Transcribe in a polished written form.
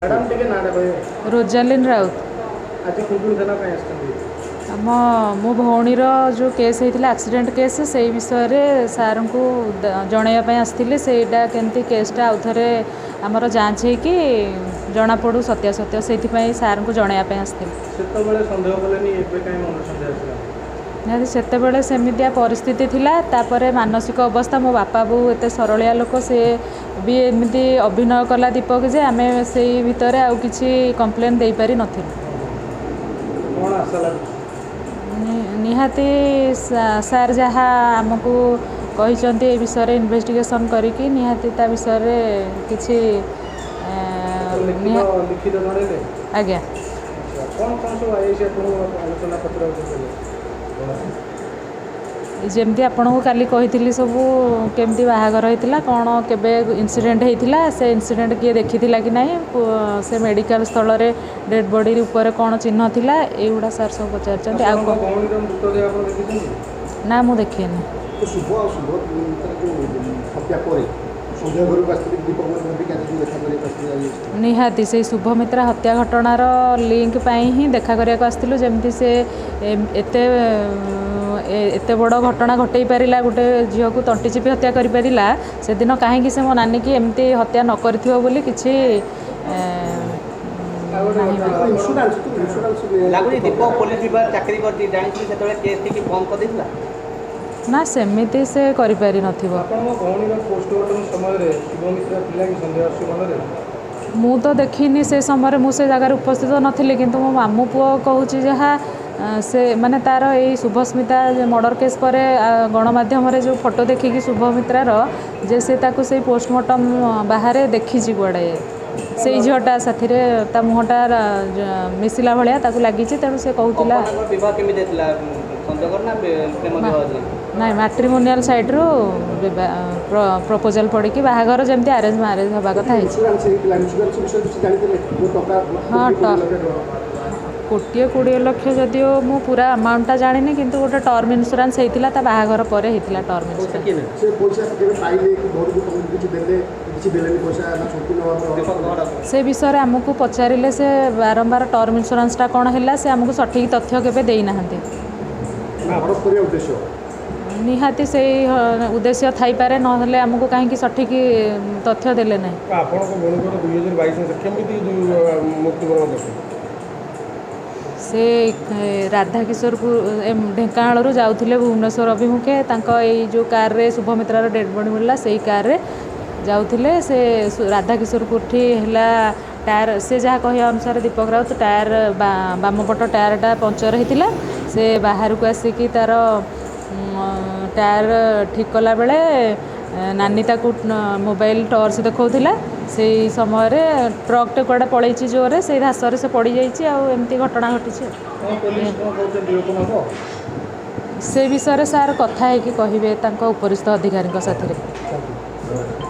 Madam, ଟିକେ ନାଁଟା କହିବେ? ରୋଜାଲିନ୍ ରାଉତ। ଆଜି ଖୁଣ୍ଟୁଣି ଥାନା ପାଇଁ ଆସିଛନ୍ତି? ଆମ ମୋ ଭଉଣୀର ଯେଉଁ କେସ୍ ହେଇଥିଲା, ଆକ୍ସିଡେଣ୍ଟ କେସ୍, ସେଇ ବିଷୟରେ ସାର୍ଙ୍କୁ ଜଣାଇବା ପାଇଁ ଆସିଥିଲି। ସେଇଟା କେମିତି କେସ୍ଟା ଆଉ ଥରେ ଆମର ଯାଞ୍ଚ ହେଇକି ଜଣାପଡ଼ୁ ସତ୍ୟାସତ୍ୟ, ସେଇଥିପାଇଁ ସାର୍ଙ୍କୁ ଜଣାଇବା ପାଇଁ ଆସିଥିଲି। ସେତେବେଳେ ସନ୍ଦେହ କଲେନି, ଏବେ କାହିଁ ମନରେ ସନ୍ଦେହ ଆସିଲା? ନିହାତି ସେତେବେଳେ ସେମିତିଆ ପରିସ୍ଥିତି ଥିଲା, ତାପରେ ମାନସିକ ଅବସ୍ଥା। ମୋ ବାପା ବୋଉ ଏତେ ସରଳିଆ ଲୋକ, ସେ ବି ଏମିତି ଅଭିନୟ କଲା ଦୀପକ ଯେ ଆମେ ସେଇ ଭିତରେ ଆଉ କିଛି କମ୍ପ୍ଲେନ୍ ଦେଇପାରିନଥିଲୁ। କ'ଣ ଆଶା ଲାଗୁଛି? ନିହାତି ସାର୍ ଯାହା ଆମକୁ କହିଛନ୍ତି, ଏ ବିଷୟରେ ଇନଭେଷ୍ଟିଗେସନ୍ କରିକି ନିହାତି ତା ବିଷୟରେ କିଛି ଲିଖିତ ଜଣେଇଲେ? ଆଜ୍ଞା। ଆଚ୍ଛା, କ'ଣ କ'ଣ ସବୁ ଆଇଆଇସି ଆପଣଙ୍କୁ ଆଲୋଚନା ପଚରା କଲେ? ଯେମିତି ଆପଣଙ୍କୁ କାଲି କହିଥିଲି, ସବୁ କେମିତି ବାହାଘର ହେଇଥିଲା, କ'ଣ କେବେ ଇନସିଡେଣ୍ଟ ହେଇଥିଲା, ସେ ଇନସିଡେଣ୍ଟ କିଏ ଦେଖିଥିଲା କି ନାହିଁ, ସେ ମେଡ଼ିକାଲ ସ୍ଥଳରେ ଡେଡ଼୍ ବଡ଼ି ଉପରେ କ'ଣ ଚିହ୍ନ ଥିଲା, ଏଇଗୁଡ଼ା ସାର୍ ସବୁ ପଚାରିଛନ୍ତି। ଆଉ ଆପଣଙ୍କ କ'ଣ? ଭଉଣୀର ମୃତଦେହ ଆପଣ ଦେଖିଛନ୍ତି? ନା, ମୁଁ ଦେଖିନି। ତ ଶୁଭ ଆଉ ଶୁଭ ଯେଉଁ ହତ୍ୟା ପରେ ସନ୍ଧ୍ୟା ଘରକୁ ଆସିଥିଲେ ଦୀପକ ଭାବିକି, ଆଜି ଯେଉଁ ଦେଖା କରିବାକୁ ଆସିଥିଲେ ଆଜି? ନିହାତି ସେଇ ଶୁଭମିତ୍ରା ହତ୍ୟା ଘଟଣାର ଲିଙ୍କ ପାଇଁ ହିଁ ଦେଖା କରିବାକୁ ଆସିଥିଲୁ। ଯେମିତି ସେ ଏତେ ବଡ଼ ଘଟଣା ଘଟେଇ ପାରିଲା, ଗୋଟେ ଝିଅକୁ ତଣ୍ଟି ଚିପି ହତ୍ୟା କରିପାରିଲା, ସେଦିନ କାହିଁକି ସେ ମୋ ନାନୀକି ଏମିତି ହତ୍ୟା ନ କରିଥିବ ବୋଲି କିଛି ଆଉ ଗୋଟେ ନାହିଁ। ଘଟଣା ଇନ୍ସୁରାନ୍ସ ଲାଗୁଛି ଦୀପକ ପୋଲିସ ବିଭାଗ ଚାକିରି କରିଛି ଜାଣିଛି, ସେତେବେଳେ କେସ୍ ଟିକେ ବନ୍ଦ କରିଦେଇଥିଲା? ନା, ସେମିତି ସେ କରିପାରିନଥିବ। ଆପଣଙ୍କ ଭଉଣୀର ପୋଷ୍ଟମର୍ଟମ ସମୟରେ ଶୁଭମିତ୍ରା ଥିଲା କି, ସନ୍ଦେହ ଆସୁଛି ମନରେ? ମୁଁ ତ ଦେଖିନି, ସେ ସମୟରେ ମୁଁ ସେ ଜାଗାରେ ଉପସ୍ଥିତ ନଥିଲି। କିନ୍ତୁ ମୋ ମାମୁଁ ପୁଅ କହୁଛି ଯାହା, ସେ ମାନେ ତାର ଏଇ ଶୁଭସ୍ମିତା ମର୍ଡ଼ର କେସ୍ ପରେ ଗଣମାଧ୍ୟମରେ ଯେଉଁ ଫଟୋ ଦେଖିକି ଶୁଭମିତ୍ରାର, ଯେ ସେ ତାକୁ ସେଇ ପୋଷ୍ଟମର୍ଟମ ବାହାରେ ଦେଖିଛି କୁଆଡ଼େ, ସେଇ ଝିଅଟା ସାଥିରେ ତା ମୁହଁଟା ମିଶିଲା ଭଳିଆ ତାକୁ ଲାଗିଛି। ତେଣୁ ସେ କହୁଥିଲା। ଅପର୍ଣ୍ଣାଙ୍କର ବିବାହ କେମିତି ହେଇଥିଲା? ସଂଯୋଗର ନା ପ୍ରେମ ବିବାହ ହେଇଥିଲା? ନାଇଁ, ମାଟ୍ରିମୋନିଆଲ ସାଇଟ୍ରୁ ପ୍ରପୋଜାଲ୍ ପଡ଼ିକି ବାହାଘର, ଯେମିତି ଆରେଞ୍ଜ ମ୍ୟାରେଜ୍ ହେବା କଥା ହେଇଛି। ଇନ୍ସୁରାନ୍ସ ହେଇଥିଲା, ଇନ୍ସୁରାନ୍ସ ବିଷୟରେ କିଛି ଜାଣିଥିଲେ ଯେଉଁ ଟଙ୍କା? ହଁ, 20 ଲକ୍ଷ ଟଙ୍କା। କୋଟିଏ 20 ଲକ୍ଷ, ଯଦିଓ ମୁଁ ପୁରା ଆମାଉଣ୍ଟଟା ଜାଣିନି, କିନ୍ତୁ ଗୋଟେ ଟର୍ମ ଇନ୍ସୁରାନ୍ସ ହେଇଥିଲା, ତା ବାହାଘର ପରେ ହେଇଥିଲା ଟର୍ମ ପଇସା ଇନ୍ସୁରାନ୍ସ। କିଏ ନେଲା? ସେ ପଇସା କେବେ ପାଇଲେ କି ଘରକୁ ତମକୁ କିଛି ଦେଲେ କି କିଛି ଦେଲେନି ପଇସା ନା ସମ୍ପୂର୍ଣ୍ଣ ଭାବରେ? ଦୀପକ ଘର ସେ ବିଷୟରେ ଆମକୁ ପଚାରିଲେ ସେ ବାରମ୍ବାର ଟର୍ମ ଇନ୍ସୁରାନ୍ସଟା କ'ଣ ହେଲା, ସେ ଆମକୁ ସଠିକ୍ ତଥ୍ୟ କେବେ ଦେଇନାହାନ୍ତି। ନା ହଡ଼ପ କରିବା ଉଦ୍ଦେଶ୍ୟ? ନିହାତି ସେଇ ଉଦ୍ଦେଶ୍ୟ ଥାଇପାରେ, ନହେଲେ ଆମକୁ କାହିଁକି ସଠିକ୍ ତଥ୍ୟ ଦେଲେ ନାହିଁ? ଆପଣଙ୍କ ଭଉଣୀଙ୍କର 2022 ମସିହାରେ କେମିତି ମୃତ୍ୟୁବରଣ କରିଥିଲେ? ସେ ରାଧାକିଶୋରପୁର ଢେଙ୍କାନାଳରୁ ଯାଉଥିଲେ ଭୁବନେଶ୍ୱର ଅଭିମୁଖେ। ତାଙ୍କ ଏଇ ଯେଉଁ କାର୍ରେ ଶୁଭମିତ୍ରାର ଡେଡ଼୍ ବଡ଼ି ମିଳିଲା, ସେଇ କାର୍ରେ ଯାଉଥିଲେ ସେ। ରାଧାକିଶୋରପୁରଠି ହେଲା ଟାୟାର, ସେ ଯାହା କହିବା ଅନୁସାରେ ଦୀପକ ରାଉତ, ଟାୟାର ବାମ ପଟ ଟାୟାରଟା ପଞ୍ଚର ହେଇଥିଲା। ସେ ବାହାରକୁ ଆସିକି ତାର ଟାୟାର ଠିକ୍ କଲାବେଳେ ନାନୀ ତାକୁ ମୋବାଇଲ ଟର୍ଚ୍ଚ ଦେଖାଉଥିଲା। ସେଇ ସମୟରେ ଟ୍ରକ୍ଟେ କୁଆଡ଼େ ପଳେଇଛି ଜୋରରେ, ସେଇ ଧାସରେ ସେ ପଡ଼ିଯାଇଛି ଆଉ ଏମିତି ଘଟଣା ଘଟିଛି ଆଉ। କ'ଣ ପୋଲିସ କ'ଣ କହୁଛନ୍ତି, ରିଓପନ୍ ହେବ? ସେ ବିଷୟରେ ସାର୍ କଥା ହେଇକି କହିବେ ତାଙ୍କ ଉପରିସ୍ଥ ଅଧିକାରୀଙ୍କ ସାଥିରେ।